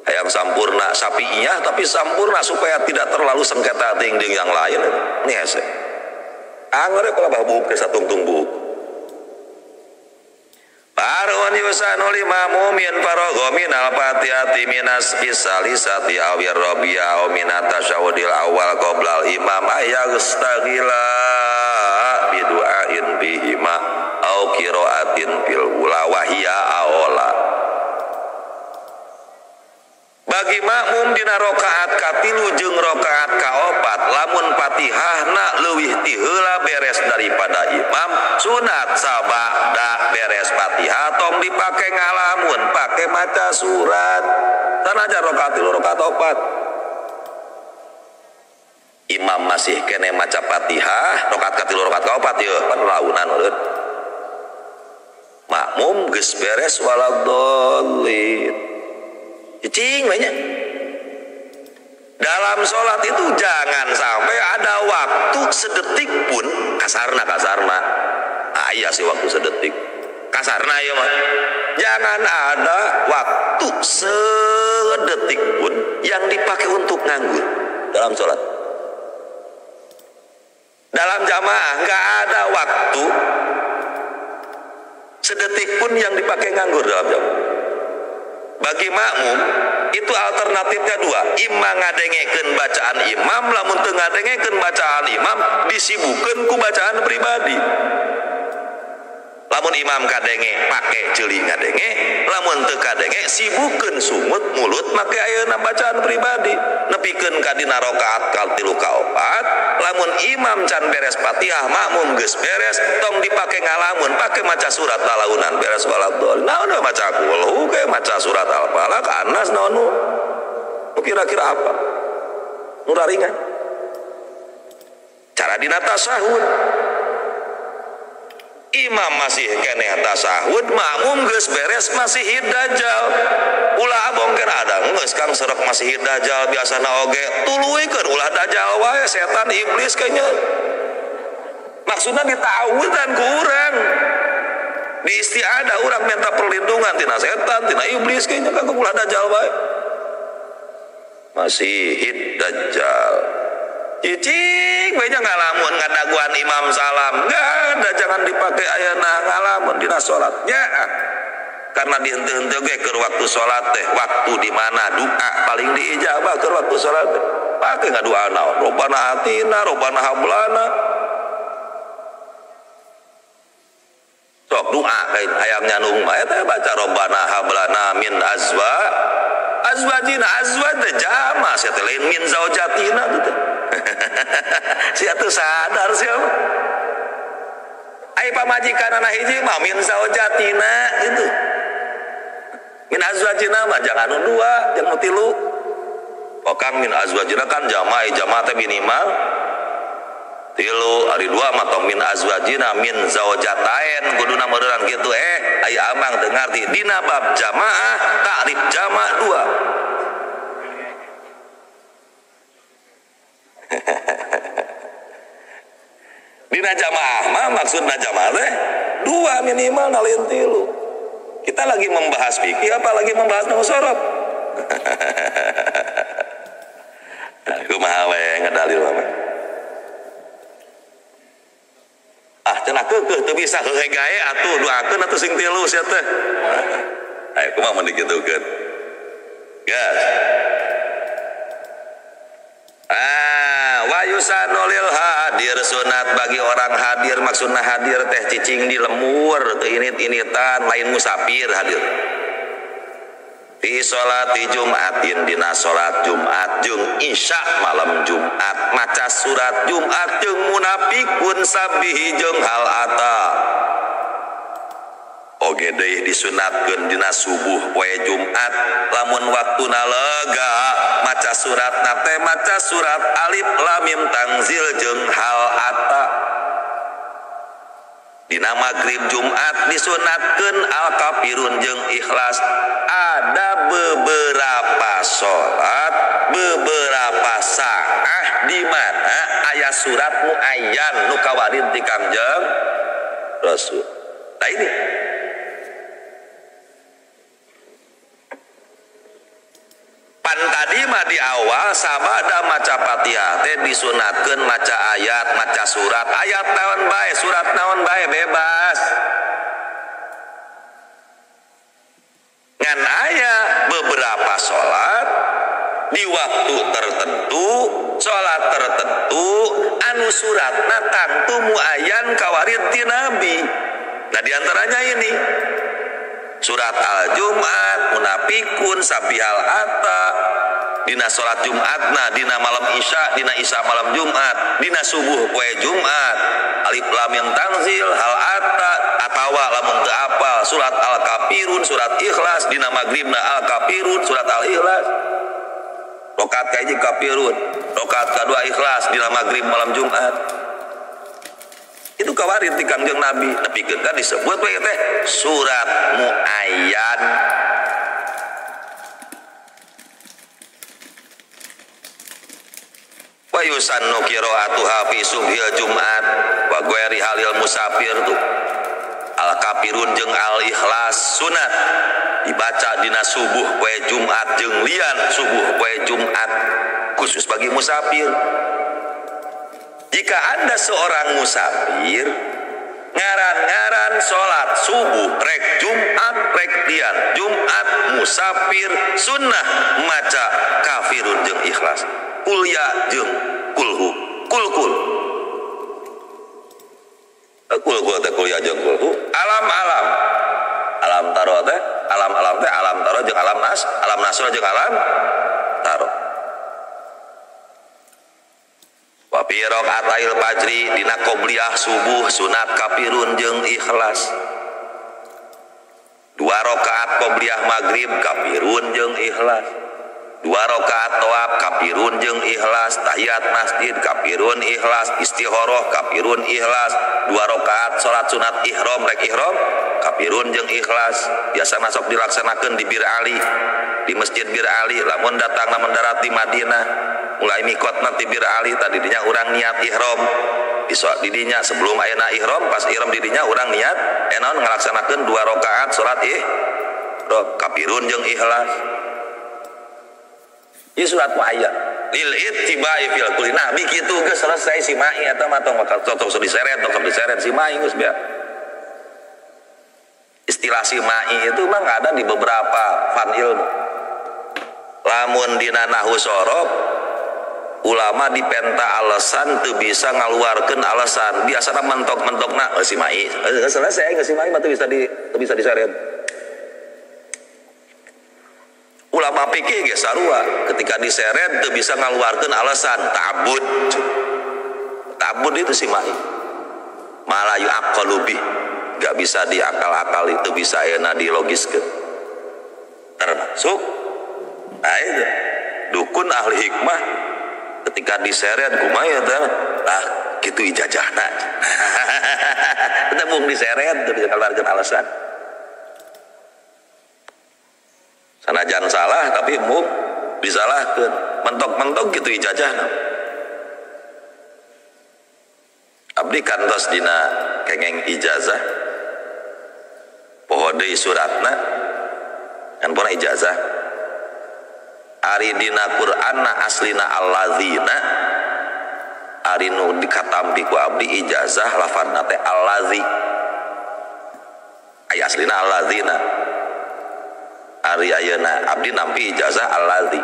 Hayang sampurna sapinya tapi sampurna supaya tidak terlalu sengketa ting jeung yang lain. Ini hese. Angeur palebah buuk teh satungtung buuk. Barun yusanu lima mumin faragha minal fatihati minas isalisati awir rabi'a aw minat tasyahudil awal qoblal imam ayastaghila bidu'ain bihima au qira'atin fil ula wa hiya aula. Bagi makmum dina rakaat katilu jeung rakaat kaopat lamun Fatihahna leuwih ti heula beres daripada imam sunat sabada beres Fatihah tong dipake ngalamun pake maca surat sanajan rakaat tilu rakaat opat imam masih kene maca Fatihah rakaat katilu rakaat kaopat yeuh pan launan eureun makmum geus beres waladhdallin. Cicing banyak. Dalam sholat itu jangan sampai ada waktu sedetik pun kasarna. Ah, iya sih waktu sedetik. Kasarna ya mah. Jangan ada waktu sedetik pun yang dipakai untuk nganggur dalam sholat. Dalam jamaah nggak ada waktu sedetik pun yang dipakai nganggur dalam jamaah. Bagi makmum itu alternatifnya dua, imam ngadengekeun bacaan imam, lamun teu ngadengekeun bacaan imam disibukeun ku bacaan pribadi. Lamun imam kadenge pake ceuli ngadenge, lamun teu kadenge sibukeun sungut mulut make ayeuna bacaan pribadi. Nepikeun ka dina rakaat katilu kaopat, lamun imam can beres Fatihah makmum geus beres tong dipake ngalamun pake maca surat lalaunan beres waladhdallin. Naon we maca kulhu ke maca surat al-falaq anas naon nu kira-kira apa? Nu raringan. Cara dina tasahud imam masih keneh tasahud makmum geus beres masih dajjal. Ulah abong kena ada geus Kang serek masih dajjal biasana oge tuluykeun ulah dajjal wae setan iblis kayaknya. Maksudna ditawudan ku urang. Di istiadah urang minta perlindungan tina setan tina iblis kayaknya kang ulah dajjal wae. Masih dajjal. Cicing we nya ngalamun ngadaguan imam salam. Enggak ada, jangan dipakai ayeuna ngalamun dina salat. Nya. Karena dihenteu-henteu ge keur waktu salat teh, waktu di mana doa paling diijabah keur waktu salat teh. Pake ngadoa naon? Robbana atina, robbana hablana. Sok doa kain hayang nyanung mah eta baca robbana hablana min azwa azwajina, azwaj teh jama sia teh lain min zaujatina teh. Sia teu sadar sia mah. Ai pamajikanana hiji mah min zaujatina gitu. Min azwajina mah jangan nu dua, jangan nu tilu. Pokang min azwajina kan jama, jama teh minimal tilu, ari dua mah tong min azwajina min zaujatain kuduna meureun kitu aya amang teu ngarti dina bab jamaah ta'rif jama dua. Dina jamaah mah maksudna jamaah teh dua minimal nalin tilu. Kita lagi membahas fikih apa lagi membahas nahwu sorof? Kumaha we ngadalil mah. Ah cenah keukeuh teu bisa heuhe gae atuh doakeun atuh sing tilu sia teh. Ayo kumaha mun dikitukeun. Gas. Wa yusanu lil hadir, sunat bagi orang hadir, maksudna hadir teh cicing di lemur teu init-initan, lain musafir hadir. Fi sholati Jumatin dina salat Jumat jeung Isya malam Jumat maca surat Jumat jeung munafikun sabihi jeung hal ata. Oge deui disunatkeun dina subuh poe Jumat lamun waktuna lega maca suratna teh maca surat alif lam mim tangzil jeung hal ata. Dina magrib Jumat disunatkeun al kafirun jeung ikhlas. Ada beberapa salat, beberapa saah di mana aya surat muayyan nu kawarin ti Kangjeng Rasul. Nah ini pan tadi mah di awal sabada maca Fatihah teh disunatkeun maca ayat, maca surat, ayat naon bae, surat naon bae bebas. Ngan aya beberapa salat di waktu tertentu, salat tertentu anu suratna tangtu muayyan kawarin ti Nabi. Nah diantaranya ini surat Al-Jumat, Munafikun, Sabihal Atta, dina salat Jumatna, dina malam Isya, dina Isya malam Jumat, dina subuh poe Jumat, alif lam mim tangzil, hal atta, atawa lamun teu apal surat Al-Kafirun, surat Ikhlas, dina magribna Al-Kafirun, surat Al-Ikhlas. Rakaat kahiji Kafirun, rakaat kadua Ikhlas dina magrib malam Jumat. Itu kawarin ti Kangjeng Nabi, nepikeun kan disebut we teh surat muayyan. Wa yusannu qira'atuha fi subhil Jumat wa ghairi halil musafir tuh. Al kafirun jeung al ikhlas sunat dibaca dina subuh poe Jumat jeung lian subuh poe Jumat khusus bagi musafir. Jika Anda seorang musafir, ngaran-ngaran sholat subuh rek Jumat rek lian Jumat musafir sunnah maca kafirun jeung ikhlas, kulya jeung kulhu, kulkul. Kulkul teh kulya jeung kulhu, alam-alam. Alam taro teh, alam-alam teh alam taro jeung alam nas, alam nasro jeung alam taro. Wa fi rakaatail fajri dina qobliyah subuh sunat kafirun jeung ikhlas. Dua rakaat qobliyah magrib kafirun jeung ikhlas. Dua rakaat tawaf kafirun jeung ikhlas, tahiyat masjid kafirun ikhlas, istikharah kafirun ikhlas, dua rakaat salat sunat ihram rek ihram kafirun jeung ikhlas. Biasa masuk dilaksanakeun di Bir Ali, di Masjid Bir Ali, lamun datang lamun darat di Madinah, mulai mikotna ti Bir Ali tadi dinya urang niat ihram. Di dinya sebelum ayeuna ihram, pas ihram di dinya urang niat enaon ngalaksanakeun dua rakaat salat ihram kafirun jeung ikhlas. Ieu surat mah aya lil ittiba'i fil kulli. Nabi kitu geus selesai si mai eta mah tong bakal tong sok diseret, tong sok diseret si mai geus biar. Istilah si mai itu mah ada di beberapa fan ilmu. Lamun dina nahwu sorof ulama dipenta alasan teu bisa ngaluarkeun alasan. Biasana mentok-mentokna si mai. Selesai geus si mai mah teu bisa di teu bisa diseret. Ulama fikih ge sarua, ketika diseret teu bisa ngaluarkeun alasan ta'abbud. Ta'abbud itu si mai. Malayu aqalu bih, gak bisa diakal-akali, teu bisa euna dilogiskeun. Termasuk nah itu dukun ahli hikmah ketika diseret kumaha ya teh ah kitu ijazahna. Kita mung diseret teu bisa ngaluarkeun alasan. Sanajan salah tapi mung disalahkeun, mentok-mentok kitu ijazahna. Abdi kantos dina kengeng ijazah poho deui suratna kan pona ijazah. Ari dina Qur'anna aslina allazina, ari nu dikatampi ku abdi ijazah lafadna teh allazi. Aya aslina allazina. Ari ayeuna abdi nampi ijazah allazi.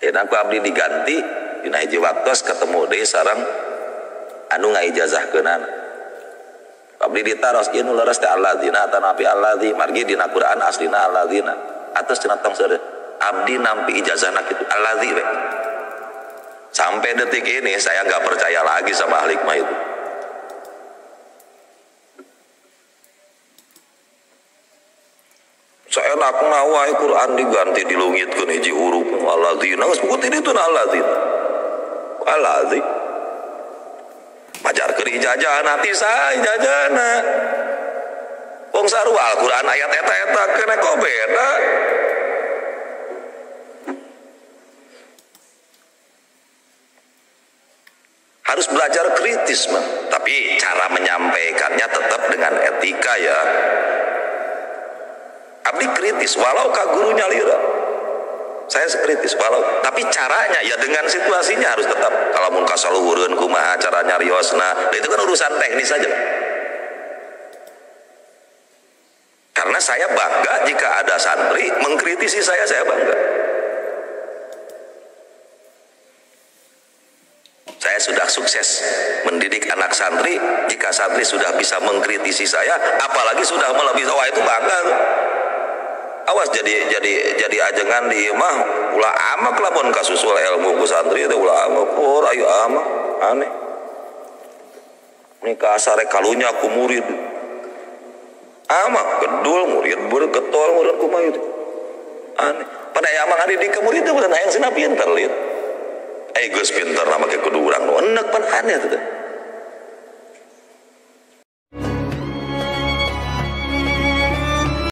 Ayeuna ku abdi diganti dina hiji waktos ketemu deui sareng anu ngaijazahkeunana. Abdi ditaros ieu nu leres teh allazina atanapi allazi, margi dina Qur'an aslina allazina. Atas cenah tong seureut. Abdi nampi ijazahna kitu allazi we. Sampai detik ini saya nggak percaya lagi sama ahli hikmah itu. Saenakna wae Quran diganti dilungitkeun hiji huruf allazina geus pukul itu allazina. Allazi. Majarkeun ijazahna ti saha ijazahna. Wong sarua Al-Quran ayat eta-eta kena kok beda. Harus belajar kritis, man. Tapi cara menyampaikannya tetap dengan etika ya. Abdi kritis walau ka gurunya lira. Saya kritis walau, tapi caranya ya dengan situasinya harus tetap. Kalau mun kasaluhureun kumaha cara nyariosna, nah itu kan urusan teknis saja. Karena saya bangga jika ada santri mengkritisi saya bangga. Saya sudah sukses mendidik anak santri, jika santri sudah bisa mengkritisi saya, apalagi sudah melebihi, wah itu bangga tuh. Awas jadi ajengan di mah ulah amak lamun kasusul ilmu ku santri teh ulah amak, oh ayo amak, aneh. Nikah sare kalunya ku murid. Amak gedul murid bergetol murid kumaha itu. Aneh. Pada aya amak ngadidik ka murid teh bukan hayang sina pinter lieur. Geus pinter na make kudu urang nu enek pan aneh teh.